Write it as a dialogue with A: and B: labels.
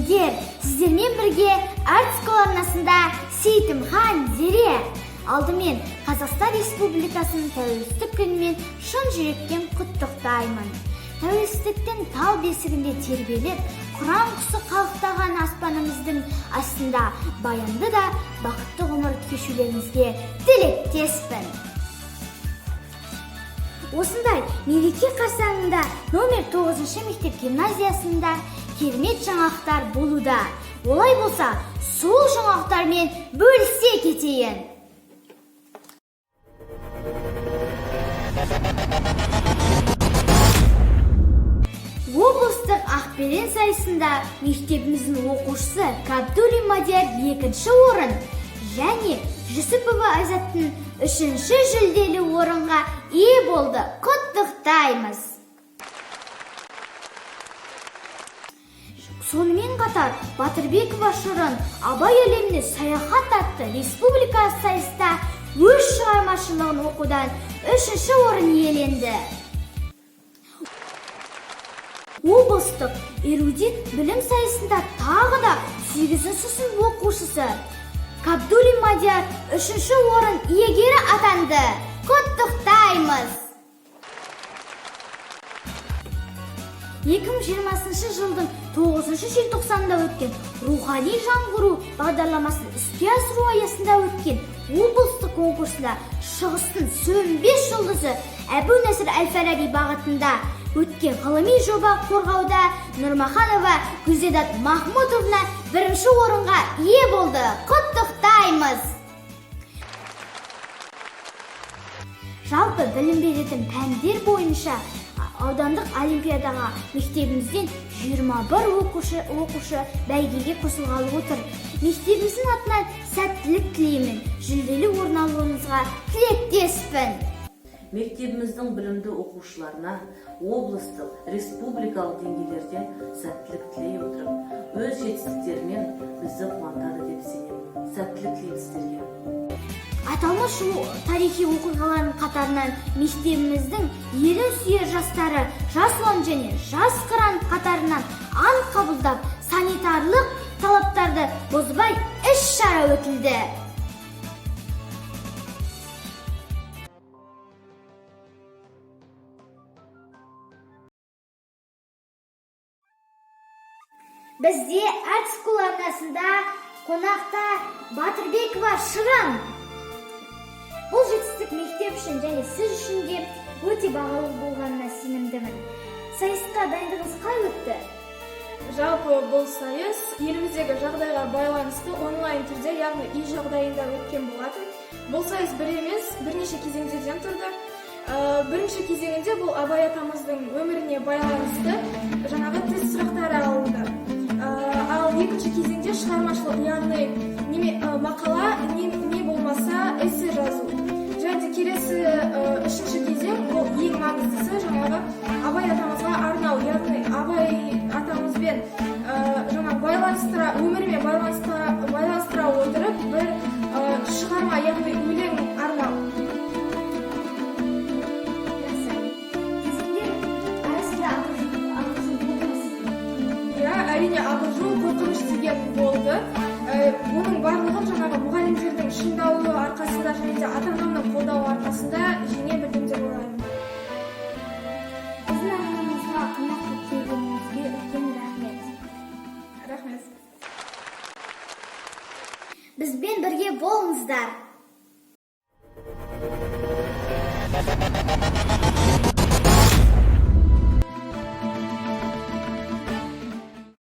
A: Сәлеметсіздер! Сіздермен бірге Art School арнасында Сейтімхан Зере. Алдымен Қазақстан Республикасының тәуелсіздік күнімен шын жүректен құттықтаймын. Тәуелсіздіктің тал бесігінде тербеліп, құран құсы қалықтаған аспанымыздың астында баянды да бақытты ғұмыр кешулеріңізге тілектеспін. Осындай мереке қарсаңында номер 9 мектеп гимназиясында керемет жаңалықтар болуда. Олай болса, сол жаңалықтармен бөлісе кетейін. Облыстық Ақберен сайысында мектебіміздің оқушысы Кабдулин Мадияр екінші орын және Жүсіпова Айзаттың үшінші жүлделі орынға ие болды. Құттықтаймыз! Сонымен қатар Батырбекова Шырын Абай әлеміне саяхат атты республика сайыста өз шығармашылығын оқудан үшінші орын иеленді. Облыстық эрудит білім сайысында тағы да 8-ші сынып оқушысы Кабдулин Мадияр үшінші орын иегері атанды. Құттықтаймыз! 2020 жылдың 9 желтоқсанында өткен рухани жаңғыру бағдарламасын іске асыру аясында өткен облыстық конкурсында Шығыстың сөнбес жұлдызы Әбу Насыр әл-Фараби бағытында өткен ғылыми жоба қорғауда Нұрмаханова Гүлзедат Махмутовна бірінші орынға ие болды. Құттықтаймыз! Жалпы білім беретін пәндер бойынша аудандық олимпиадаға мектебімізден 21 оқушы бәйгеге қосылғалы отыр. Мектебіміздің атынан сәттілік тілеймін. Жүлделі орын алуыңызға тілектеспін.
B: Мектебіміздің білімді оқушыларына облыстық, республикалық деңгейлерде сәттілік тілей отырып, өз жетістіктерімен бізді қуантады деп сенемін. Сәттілік тілеймін сіздерге.
A: Аталмыш тарихи оқиғалардың қатарынан мектебіміздің елін сүйер жастары Жас ұлан және Жас қыран қатарынан ант қабылдап, санитарлық талаптарды бұзбай іс-шара өтілді. Бізде Art School арнасында қонақта Батырбекова Шырын. Бұл жетістік мектеп үшін және сіз үшін де өте бағалы болғанына сенімдімін. Сайысқа дайындығыңыз қалай өтті?
C: Жалпы бұл сайыс еліміздегі жағдайға байланысты онлайн түрде, яғни үй жағдайында өткен болатын. Бұл сайыс бір емес, бірнеше кезеңдерден тұрды. Бірінші кезеңінде бұл Абай атамыздың өміріне байланысты жаңағы тест сұрақтары алынды. Ал екінші кезеңде шығармашылық, яғни мақала, не болмаса эссе жазу. Және де келесі үшінші кезең, ол ең маңыздысы, жаңағы Абай атамызға арнау, яғни Абай атамызбен жаңағы байланыстыра, өмірімен байланыстыра отырып бір шығарма, яғни өлең арнау.
A: Жақсы. Кезеңдер арасында абыржу болды ма сізде?
C: Иә, әрине, абыржу, қорқыныш деген болды. Оның барлығын жаңағы мұғалімдердің шыңдауы арқасында және де ата анамның қолдауы арқасында жеңе білдім деп ойлаймын.
A: Біздің арнамызға қонақ болып келгеніңізге үлкен рахмет.
C: Рахмет.
A: Бізбен бірге болыңыздар.